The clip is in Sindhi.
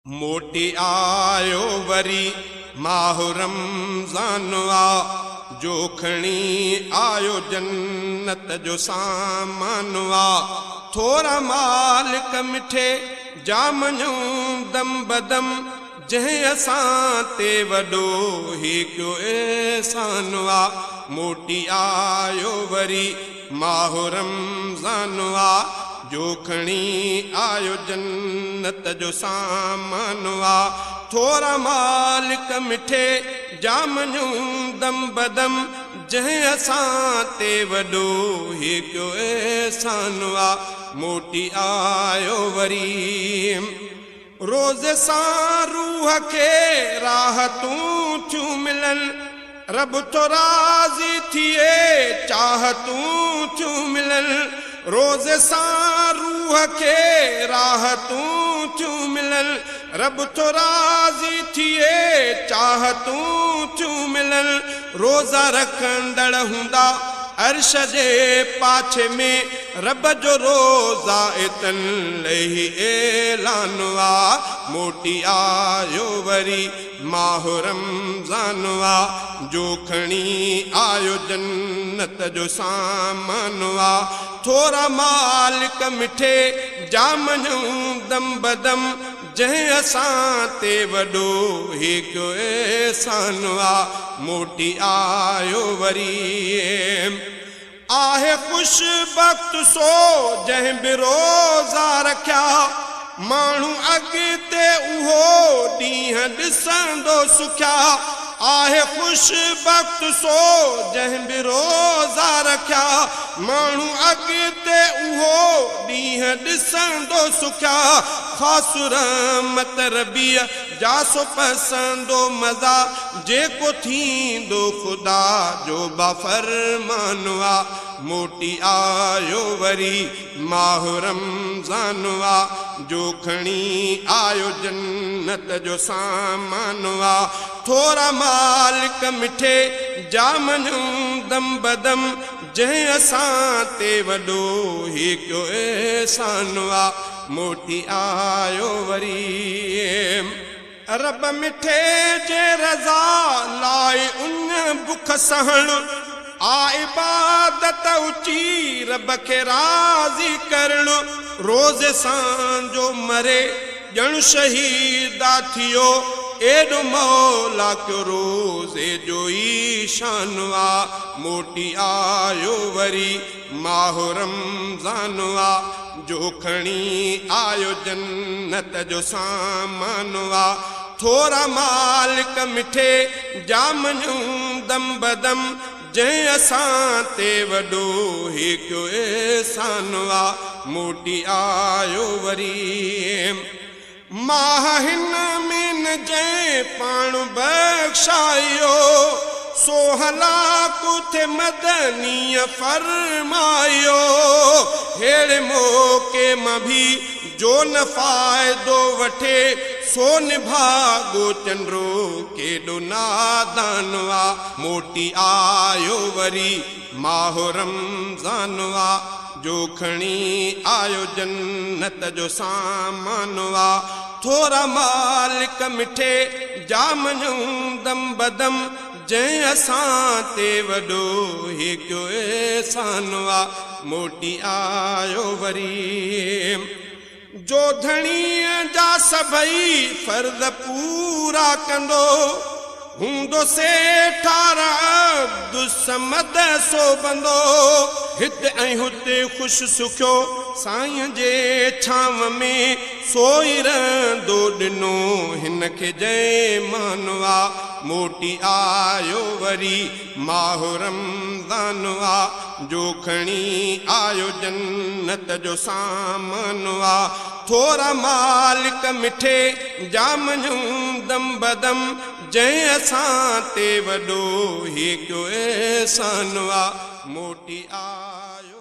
موٽي آيو وري ماهه رمضان آ، جو کڻي آيو جنت جو سامان آ. ٿورا مالڪ مٺي جا مڃون دم بدم، جنهن اسان تي وڏو هي ڪيو احسان آ. موٽي آيو وري ماهه رمضان آ، جو کڻي آيو جنت جو سامان آ. ٿورا مالڪ مٺي جا مڃون دم بدم، جنهن اسان تي وڏو هي ڪيو احسان آ. موٽي آيو وري. روز سان روح کي راحتون ٿيون ملن، رب ٿو راضي ٿئي چاهتون ٿيون ملن. روز سان روح کي راحتون ٿيون ملن، رب ٿو راضي ٿئي چاهتون ٿيون ملن. روزا رکندڙ هوندا عرش جي پاڇي ۾، رب جو روزا تن لهي اعلان آ. موٽي آيو وري ماهه رمضان آ، جو کڻي آيو جنت جو سامان آ. ٿورا مالڪ مٺي جا مڃون دم بدم، جنهن اسان تي وڏو هي ڪيو احسان آ. موٽي آيو وري. آهي خوش بخت سو جنهن به روزا رکيا، ماڻهو اڳتي اهو ڏينهن ڏسندو سکيا. آهي خوش بخت سو جنهن به روزا رکيا، ماڻهو اڳتي اهو ڏينهن ڏسندو سکيا. خاص رحمت ربيء جا سو پسندو مزا، جيڪو ٿيندو خدا جو بافرمان آ. موٽي آيو وري ماهه رمضان آ، جو کڻي آيو جنت جو سامان آ. ٿورا مالڪ مٺي جا مڃون دم بدم، جنهن اسان تي وڏو هي ڪيو احسان آ. موٽي آيو وري. رب مٺي جي رضا لاءِ ان بک سهڻ آ، عبادت اچي رب کي راضي ڪرڻ. روز سان جو مري ڄڻ شهيد آ ٿيو، ايڏو مولا ڪيو روزي جو ئي شان آ. موٽي آيو وري ماهه رمضان آ، جو کڻي آيو جنت جو سامان آ. ٿورا مالڪ مٺي جا مڃون دم بدم، جنهن اسان تي وڏو هي ڪيو احسان آ. موٽي آيو وري. ماهه هن ۾ نه جنهن پاڻ بخشايو، سو هلاڪ ٿئي مدنيء فرمايو. ههڙي موقعي مان به جو نه فائدو وٺي، سو نڀاڳو چنڊو ڪيڏو نادان آ. موٽي آيو وري ماهه رمضان آ، جو کڻي آيو جنت جو سامان آ. ٿورا مالڪ مٺي جا مڃون دم بدم، جنهن اسان تي وڏو هي ڪيو احسان آ. موٽي آيو وري. جو ڌڻيء جا سڀئي فرض پورا ڪندو، هوندو سيٺار عبدالصمد سو بندو. هت ۽ هتي خوش سکيو سائين جي ڇانو ۾، سو ئي رهندو ڏنو هن کي جنهن مان آ. موٽي آيو وري ماهه رمضان آ، جو کڻي آيو جنت جو سامان آ. ٿورا مالڪ مٺي جا مڃون دم بدم، جنهن اسان تي وڏو هي ڪيو احسان آ. موٽي آيو.